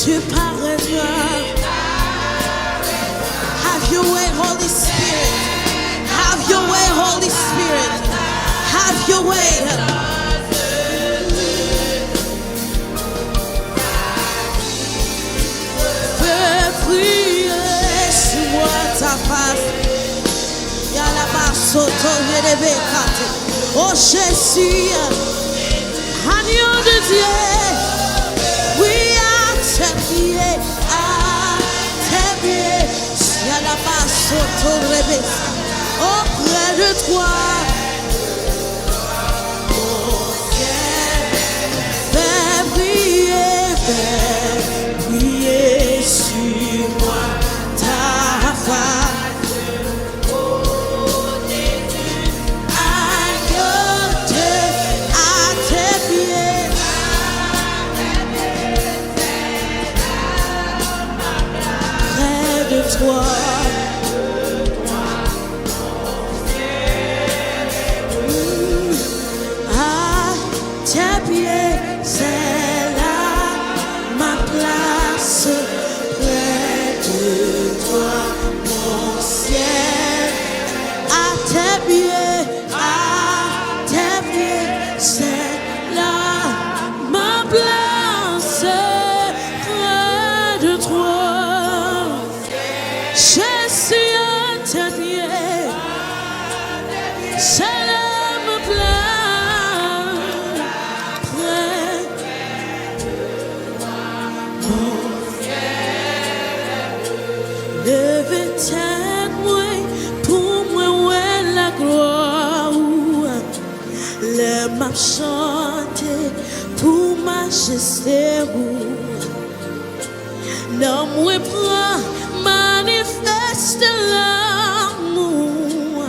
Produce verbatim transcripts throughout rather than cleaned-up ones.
Tu parètras. Have your way, Holy Spirit. Have your way, Holy Spirit. Have your way. Fais briller sur moi ta face. Yalabasoto yelebekate. Oh Jésus, agneau de Dieu, oui, à tes pieds, à tes pieds. Yalabasoto rebesa. Auprès de toi, mon ciel, fais briller, fais briller sur moi ta face. Agneau de, à tes pieds, près de toi. À tes pieds, c'est là ma place, près de toi, mon ciel. À tes pieds, à tes pieds, c'est là ma place, près de toi. Jésus, à tes pieds, c'est là ma place, près. Leve tèt mwen pou mwen wè laglwa ou. Lè m ap chante pou majeste ou. Nanm mwen pran manifeste lanmou.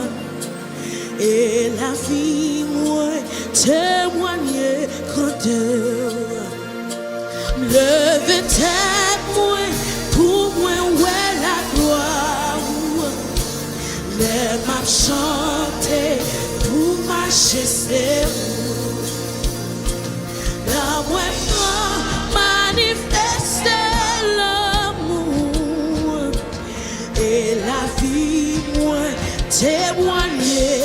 E lavi mwen temwanye grandè w. M leve tèt mwen pou mwen wè laglwa ou. Lè m ap chante pou majeste ou. Nan mwen pran manifeste lanmou. E lavi mwen temwanye.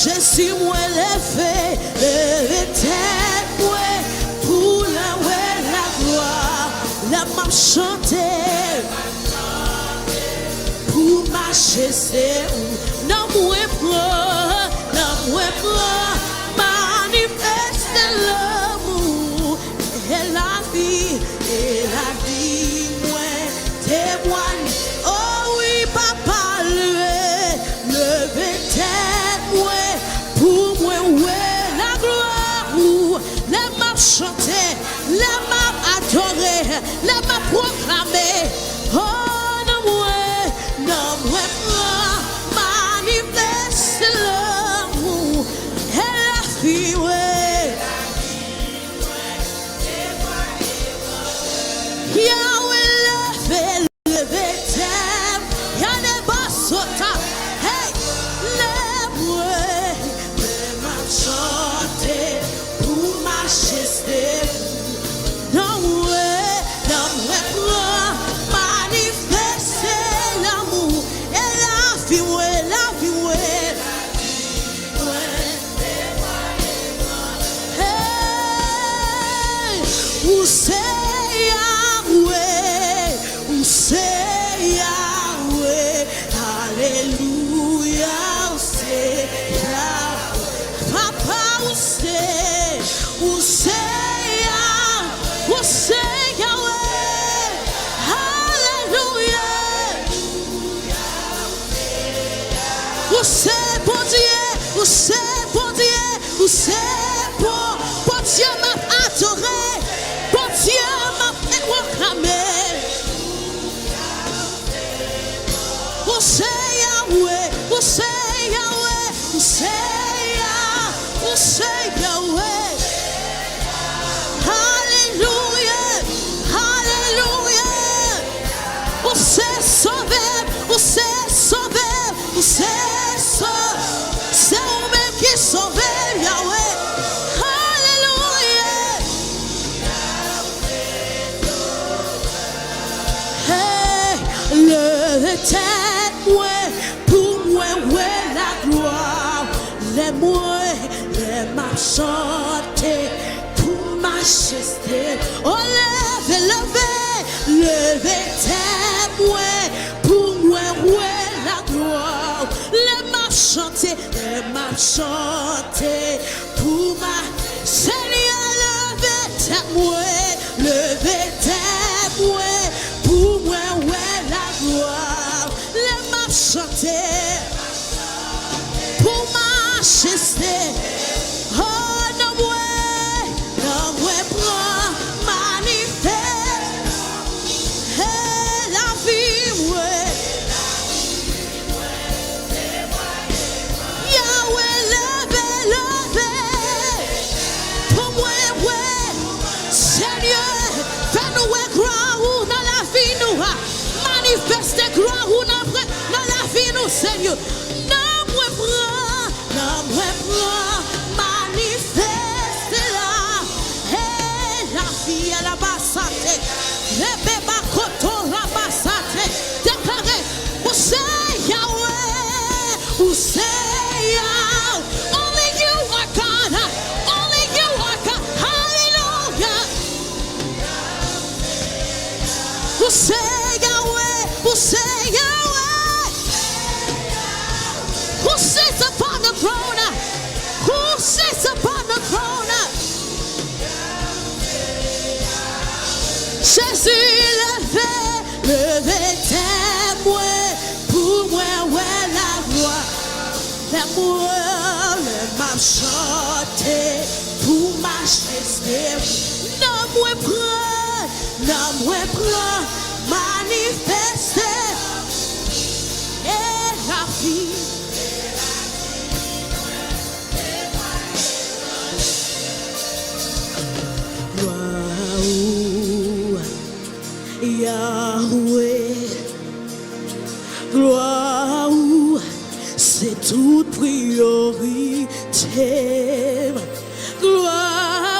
Jezi mwen leve, leve tèt mwen pou la wè laglwa. Lè m ap chante pou majeste ou. Nan mwen pran, nan mwen pran manifeste lanmou. E lavi, e lavi mwen temwanye. O wi, Papa, leve, leve tèt mwen pou mwen wè laglwa ou. Lè m ap chante, lè m ap adore, lè m ap pwoklame. O, nan mwen, nan mwen pran manifeste lanmou. E lavi mwen. Yahweh leve, leve tèt m, yande bò sota. Hey, lè mwen, lè m ap chante pou majeste ou. Nan mwen, nan mwen pran manifeste lanmou e lavi mwen, lavi mwen. Hey, ou se Yahweh, ou se Yahweh, alelouya, ou se Yahweh. Papa, ou se, ou se Yah-, ou se Yahweh, alelouya. Ou se Bondye, ou se Bondye, ou se Bon-, Bondye m ap adore, Bondye m ap pwoklame. Ou se Yahweh, ou se Yahweh, ou se Yah-, ou se Yahweh. Alelouya, alelouya. Ou se sovè m, ou se sovè m, ou se so-, se ou menm ki sove m, Yahweh. Alelouya. Tèt mwen pou mwen wè laglwa w. Lè mwen, lè m ap chante pou majeste. O leve, leve, leve tèt mwen pou mwen wè laglwa w. Lè m ap chante, lè m ap chante pou ma-, Senyè, leve tèt mwen, leve tèt mwen pou mwen wè laglwa w. Lè m ap chante pou majeste. O, nan mwen, nan mwen pran manifeste. Hey, lavi mwen. Yahweh, leve, leve pou mwen wè. Senyè, fè nou wè glwa ou nan lavi nou a. Manifeste glwa ou nan pre-, nan lavi nou, Senyè. Nan mwen pran, nan mwen pran, manifeste la. Hey, lavi a la basate, rebe bakoto rabasate. Deklare, ou se Yahweh, ou se Yah-, only you are God, only you are God. Hallelujah. Ou se Yahweh, ou se Yahweh. Who sits upon the throne? Who sits upon the throne? Jezi, leve, leve tèt mwen pou mwen wè laglwa. Lè mwen, lè m ap chante pou majeste w. Nan mwen pran, nan mwen pran, manifeste. E lavi. Glwa ou, Yahweh. Glwa ou, se tout priyorite m. Glwa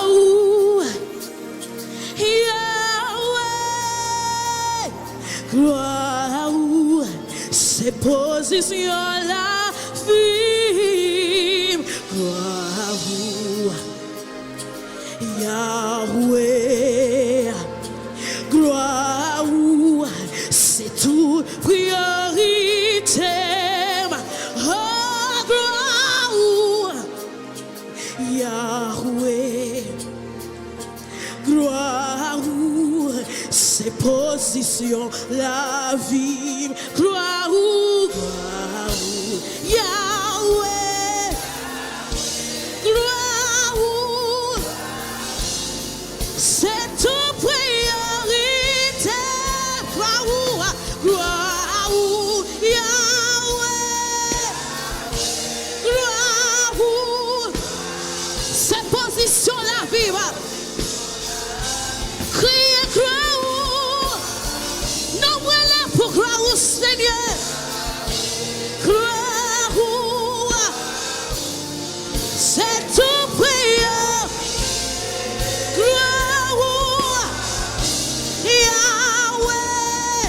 ou, Yahweh. Glwa ou, se pozisyon lavi m. Glwa ou, Yahweh. Glwa ou, se tout priyorite m. Oh, glwa ou, Yahweh. Glwa ou, se pozisyon lavi m. Glwa ou, glwa ou, Yahweh. Glwa ou, se tou priyorite. Glwa ou, glwa ou, Yahweh. Glwa ou, se pozisyon lavi m. Kriye glwa ou. Non mwen la pou glwa ou, Senyè. Glwa ou, se tou priyè. Glwa ou, Yahweh.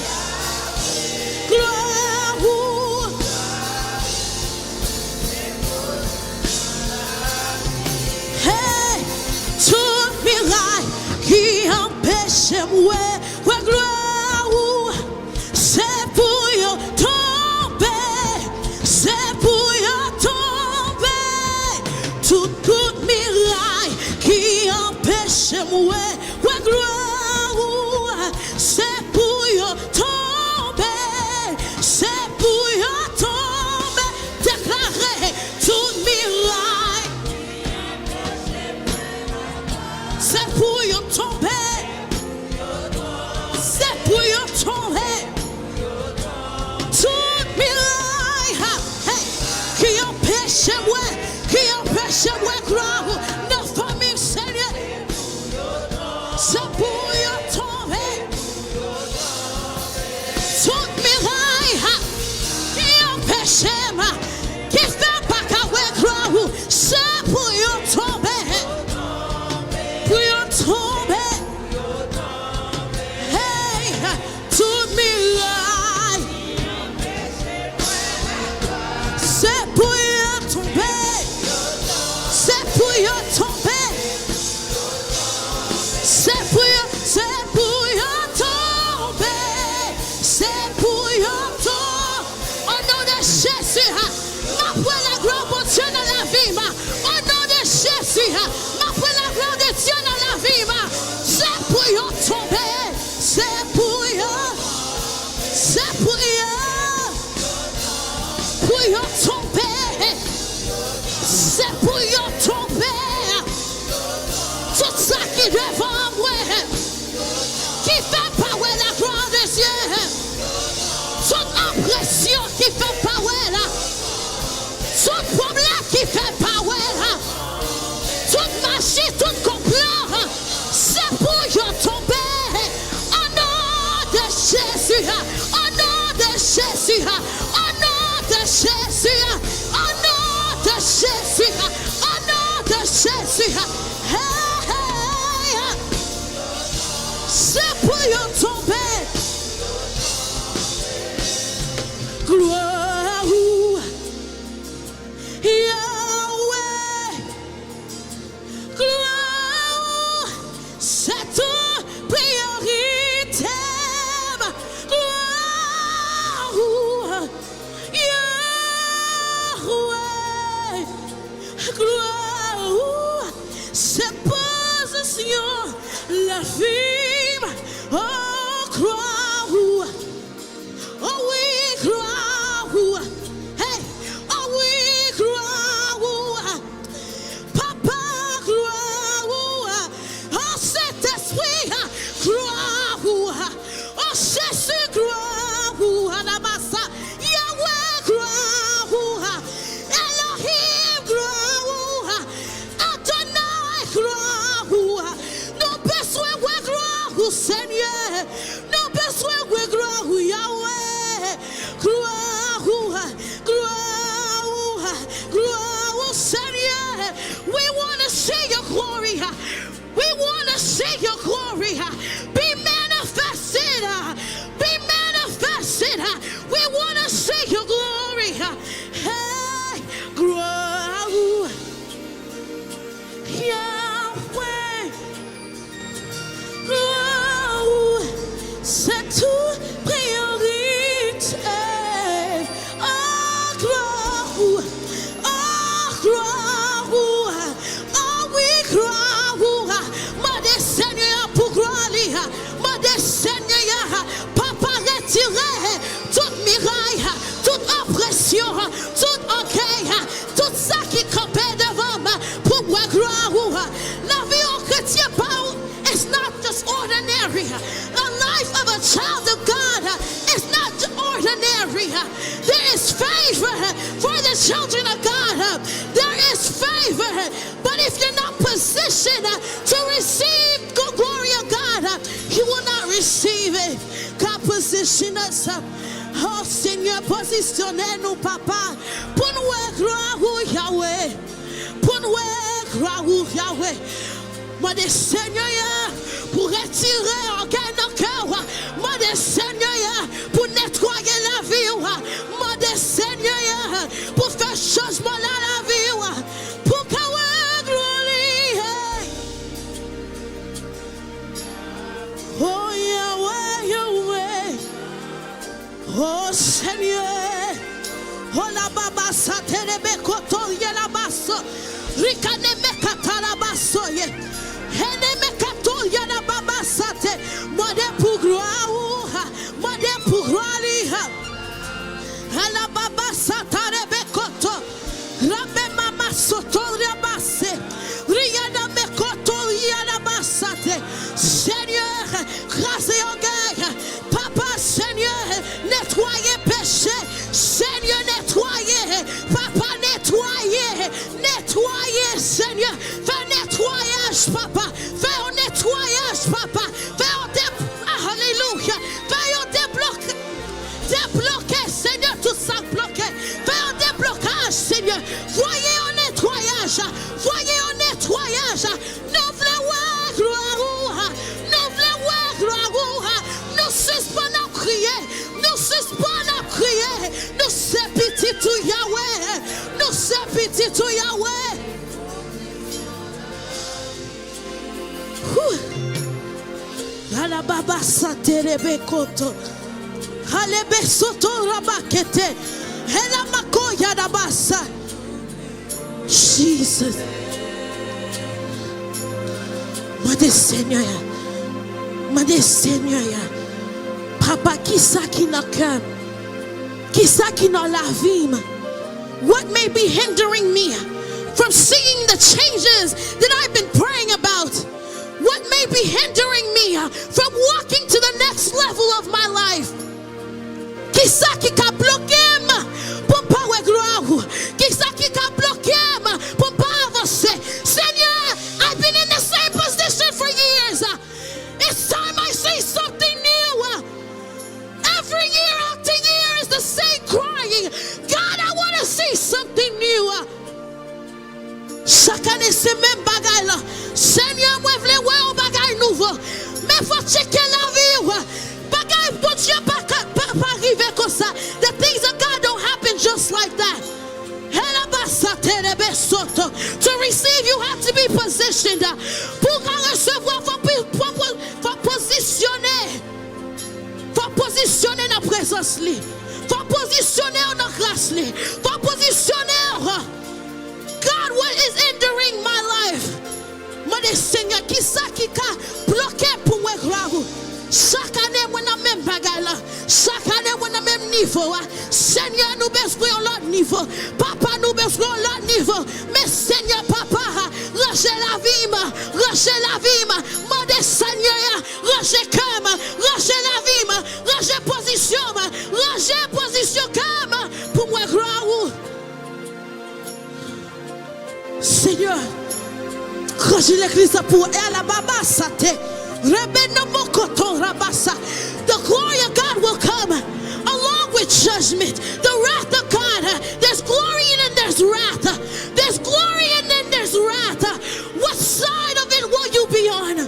Glwa ou. Hey, tout miray ki anpeche m wè, wè glwa ou, se pou yo tonbe, se pou yo tonbe. Tout kout miray ki anpeche m wè, wè glwa ou, se pou yo tonbe, se pou yo tonbe. Deklare, tout miray, se pou yo tonbe, se pou yo tonbe. Tout miray, ha, hey, ki anpeche m wè, ki anpeche m wè glwa ou nan fanmi m, Senyè. Se pou yo tonbe. Tout miray, ha, ki anpeche m, ki fè m pa ka wè glwa ou, se pou yo tonbe. Pou yo tonbe. Hey, tout miray. Tonbe, se pou yo, se pou yo, pou yo tonbe, se pou yo tonbe. Tout sa ki devan mwen, ki fè pa wè la gloire de Dieu, tout opresyon ki fè pa wè la, tout pwoblèm ki fè pa wè la, tout maji, tout konplo, se pou yo tonbe. O non de Jezi, o non de Jezi, o non de Jezi, o non de Jezi, o non de Jezi. Hey, hey. Se pou yo tonbe. Glwa ou, Yahweh. Glwa ou, se tou priyorite m. Glwa ou, Yahweh. Glwa ou, se pozisyon lavi m. O, glwa ou. O wi, glwa ou. Hey, o wi, glwa ou. Papa, glwa ou. O Sentespri, glwa ou. O Jezi, glwa ou. Anamasa, Yahweh, glwa ou. Elohim, glwa ou. Adonai, glwa ou. Nou bezwen wè glwa ou, Senyè. Nou bezwen wè glwa ou, Yahweh. Glwa ou, glwa ou, glwa ou, Senyè. We wanna see your glory. We wanna see your glory. Be manifested. Be manifested. We wanna see your glory. Hey, glwa ou, Yahweh. Glwa ou, se tou priyorite. O, glwa ou, o, glwa ou, o wi, glwa ou. Mande Senyè a pou glwa li. Mande Senyè a, Papa, retire tout miray, tout opresyon, tout ògèy, tout sa ki kanpe devan m pou m wè glwa ou. Lavi yon kretyen pa ou is not just ordinary. The life of a child of God is not ordinary. There is favor for the children of God. There is favor. But if you're not positioned to receive the glory of God, you will not receive it. God, position us. Oh, Senyè, pozisyone nou, Papa, pou n wè glwa ou, Yahweh. Pou n wè glwa ou, Yahweh. Mande Senyè a pou retire ògèy nan kè w. Mande Senyè a pou netwaye lavi w. Mande Senyè a pou fè chanjman nan lavi w. Pou ka wè glwa li. Oh, Yahweh, Yahweh. Oh, Senyè. Oh, la baba sa te lebe koto ye la baso. Rikane me kata la baso ye. Hene me kato ye la baba sa te. Mande pou glwa ou. Mande pou glwa li. Ala baba sa ta lebe koto. Rabe mama soto rabase. Riyana me koto riyana basate. Senyè, kraze ògèy. Papa, Senyè, netwaye peche. Senyè, netwaye. Papa, netwaye. Netwaye, Senyè. Fè netwayaj, Papa. Fè yon netwayaj, Papa. Fè yon dep-, alelouya. Fè yon debloke. Debloke, Senyè, tout sa k bloke. Fè yon deblokaj, Senyè. Voye yon netwayaj. Voye yon netwayaj. Nou vle wè glwa ou. Nou vle wè glwa ou. Nou sispann ap kriye. Nou sispann ap kriye. Nou se pitit ou, Yahweh. Nou se pitit ou, Yahweh. Whew. Alababa sate lebe koto. Alebe soto rabakete. Ela makoya dabasa. Jesus. Mande Senyè a. Mande Senyè a, Papa, kisa ki nan kè m? Kisa ki nan lavi m? What may be hindering me from seeing the changes that I've been praying about? What may be hindering me from walking to the next level of my life? Kisa ki ka bloke m pou m pa wè glwa ou? Kisa ki ka bloke m pou m pa avanse? Senyè, I've been in the same position for years. It's time I see something new. Every year after year is the same crying. God, I want to see something new. Chak ane se menm bagay la. Senyè, mwen vle wè yon bagay nouvo. Men fò tcheke lavi w. Bagay Bondye pa ka, pa, pa rive konsa. The things of God don't happen just like that. Helabasaterebesoto. To receive, you have to be positioned. Pou w ka resevwa, fò, fò, fò pozisyone. Fò pozisyone nan prezans li. Fò pozisyone w nan gras li. Fò pozisyone w. God, what is hindering my life? Mande Senyè, kisa ki ka bloke pou mwen glwa ou? Chak ane mwen nan menm bagay la. Chak ane mwen nan menm nivo a. Senyè, nou bezwen yon lòt nivo. Papa, nou bezwen yon lòt nivo. Men Senyè, Papa, ranje lavi m, ranje lavi m. Mande Senyè a, ranje kè m, ranje lavi m, ranje pozisyon m, ranje pozisyon kè m pou mwen glwa ou. Senyè, ranje legliz la pou ou. E alababa sate. Rebeno mokoto rabasa. The glory of God will come along with judgment. The wrath of God, uh, there's glory and then there's wrath. Uh, there's glory and then there's wrath. Uh, what side of it will you be on?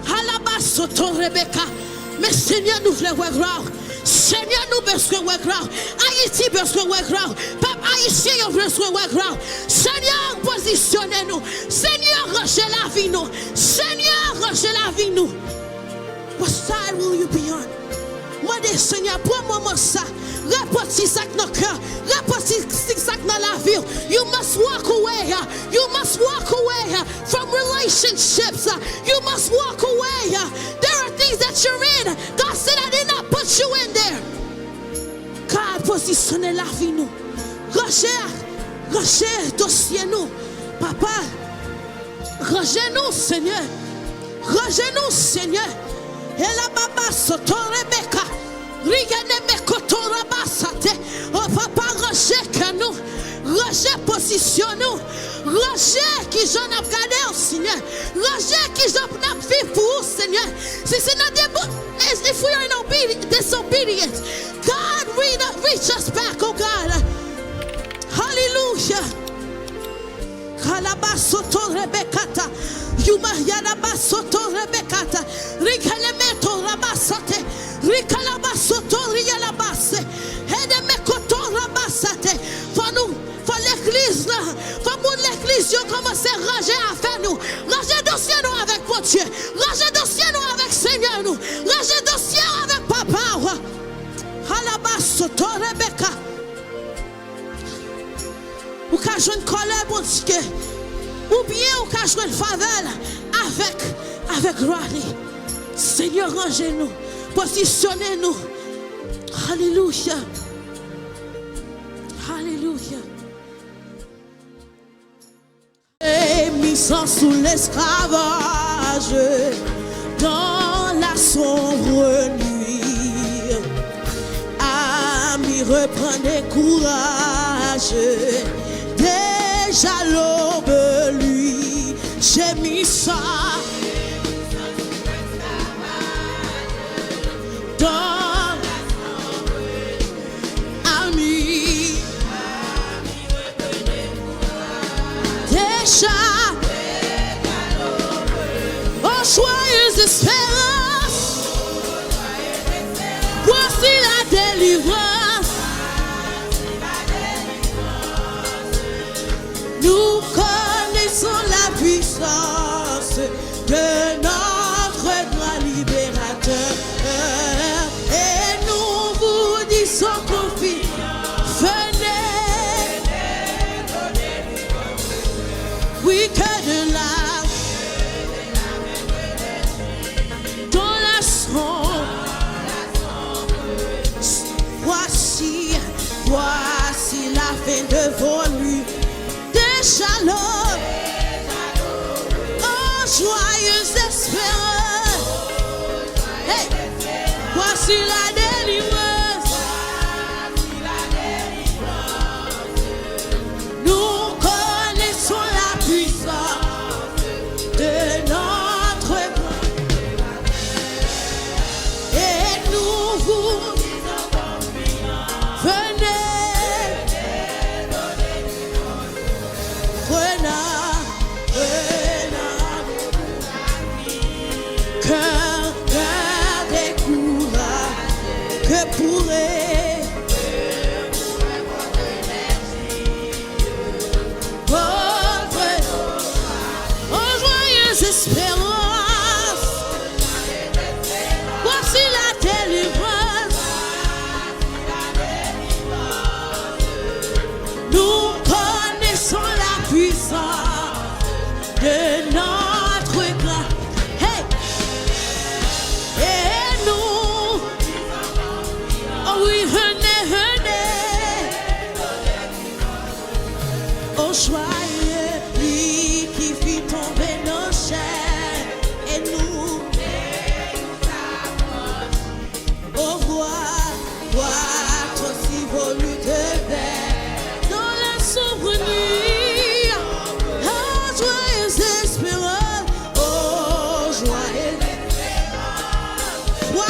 Halabasoto Rebeka. Men Senyè, nou vle wè glwa w. Senyè, nou bezwen wè glwa w. Ayiti bezwen wè glwa w. Pèp ayisyen yo bezwen wè glwa w. Senyè, pozisyone nou. Senyè, ranje lavi nou. Senyè, ranje lavi nou. What side will you be on? Mande Senyè, pran moman sa. Repanti sa k nan kè w. Repanti sa k nan lavi w. You must walk away. You must walk away from relationships. You must walk away. There are things that you're in. God said, "I did not put you in there." God, pozisyone lavi nou. Ranje, ranje dosye nou. Papa, ranje nou, Senyè. Ranje nou, Senyè. Ela baba soto Rebeka. Rigene me koto rabasate. O Papa, ranje kè nou. Ranje pozisyon nou. Ranje kijan n ap gade w, Senyè. Ranje kijan n ap viv pou ou, Senyè. Si se nan debo-, if we are in obedi-, disobedience, God, re-, reach us back, oh God. Hallelujah. Kalabasoto rebekata. Yuma yalabasoto rebekata. Rikelemeto rabasate. Rikalabasoto riyalabase. Hedemekoto rabasate. Fò nou, fò legliz la, fò moun legliz yo kòmanse ranje afè nou. Ranje dosye nou avèk Bondye. Ranje dosye nou avèk Senyè nou. Ranje dosye w avèk Papa w. Halabasoto rebeka. Ou ka jwenn kòlè Bondye, oubyen ou ka jwenn favè l avèk, avèk glwa li. Senyè, ranje nou, pozisyone nou. Alelouya. Alelouya. Et mis sous l'esclavage dans la sombre nuit. Ami, reprenez courage. Déjà l'aube lui gémissant dans ami. Déjà. Oh, joyeuse espérance. Voici la délivrance. Nous connaissons la puissance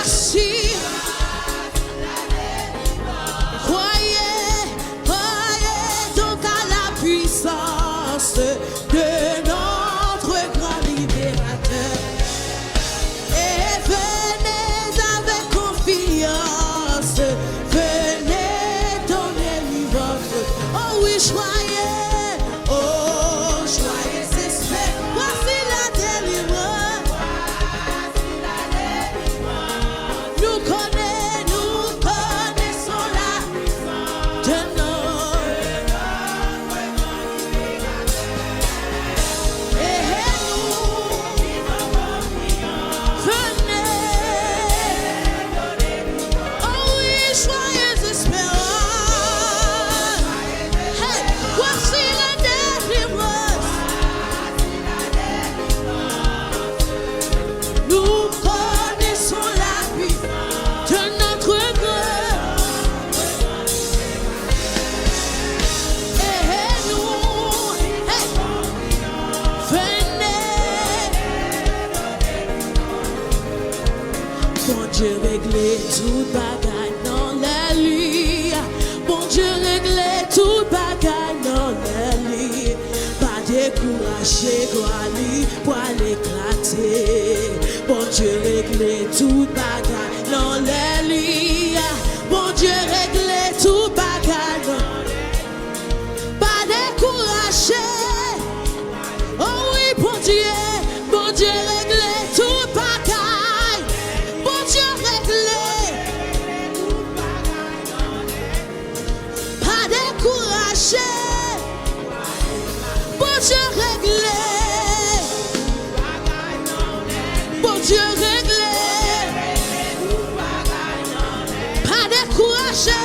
Si, croyez, croyez donc à la puissance de notre grand libérateur. Et venez avec confiance, venez donner lui votre. Oh oui, joyeux, oh joyeux espérance. Voici la délivrance. Nou konnen, nou konnen son la de nou. Ehe nou. Venez. Oh oui, joyeux espérance. Hey, voici la délivrance. Nous connaissons la vie de notre Dieu. Et nous, hey, venez. Bondye regle tout bagay nan lè li. Bondye regle tout bagay nan lè li. Pa dekouraje, glwa li pral eklate. Bondye regle tout bagay nan lè li. Bondye regle tout bagay nan. Pa dekouraje. Oh wi, Bondye, Bondye regle tout bagay. Bondye regle. Pa dekouraje. Bondye regle. Bondye regle. Pa dekouraje.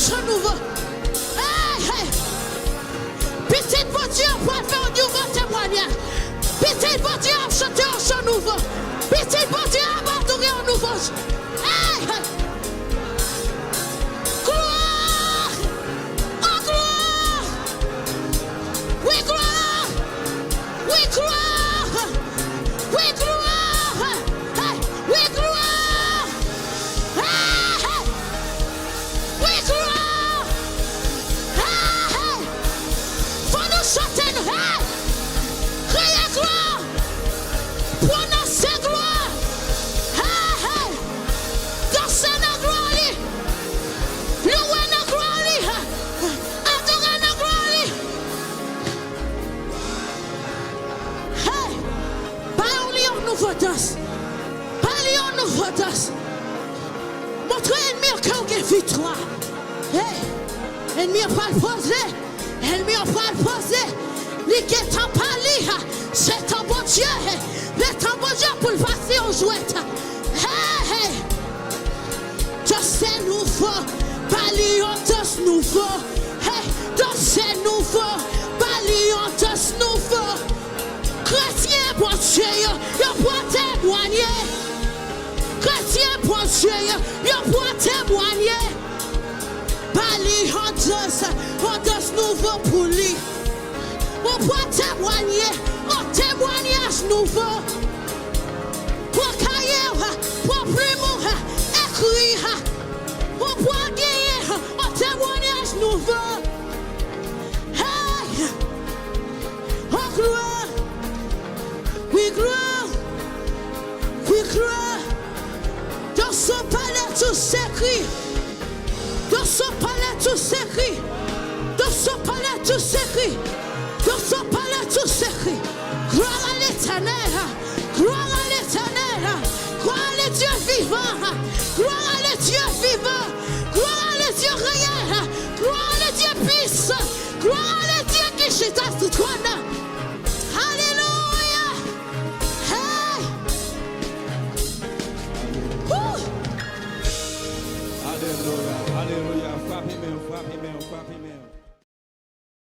Chan nouvo. Hey, hey. Pitit Bondye pral fè yon nouvo temwanyaj. Pitit Bondye ap chante yon chan nouvo. Pitit Bondye ap adore yon nouvo ch-, hey, hey. Glwa! Oh, glwa! Wi, glwa! Wi, glwa! Wi, glwa! Hey! Wi, glwa! Hey, hey! Wi, glwa! Hey, hey! Fò nou chante nou, hey! Kriye glwa! Pwononse glwa! Hey, hey! Danse nan glwa li! Louwe nan glwa li! Adore nan glwa li! Hey! Ba yo li yon nouvo dans. Ba li yon nouvo dans. Montre ènmi an ke w gen viktwa. Hey! Ènmi an pral poze. Ènmi an pral poze. Li gentan pa li. Se tan Bondye. Se tan Bondye pou l pase yon jwèt. Hey, hey! Danse nouvo. Ba li yon dans nouvo. Hey, danse nouvo. Ba li yon dans nouvo. Kretyen Bondye yo, yo pral temwanye. Kretyen Bondye yo, yo pral temwanye. Ba li yon dans, yon dans nouvo pou li. Ou pral temwanye, yon temwanyaj nouvo. Pran kaye w, pran plim ou, ekri. Ou pral genyen yon temwanyaj nouvo.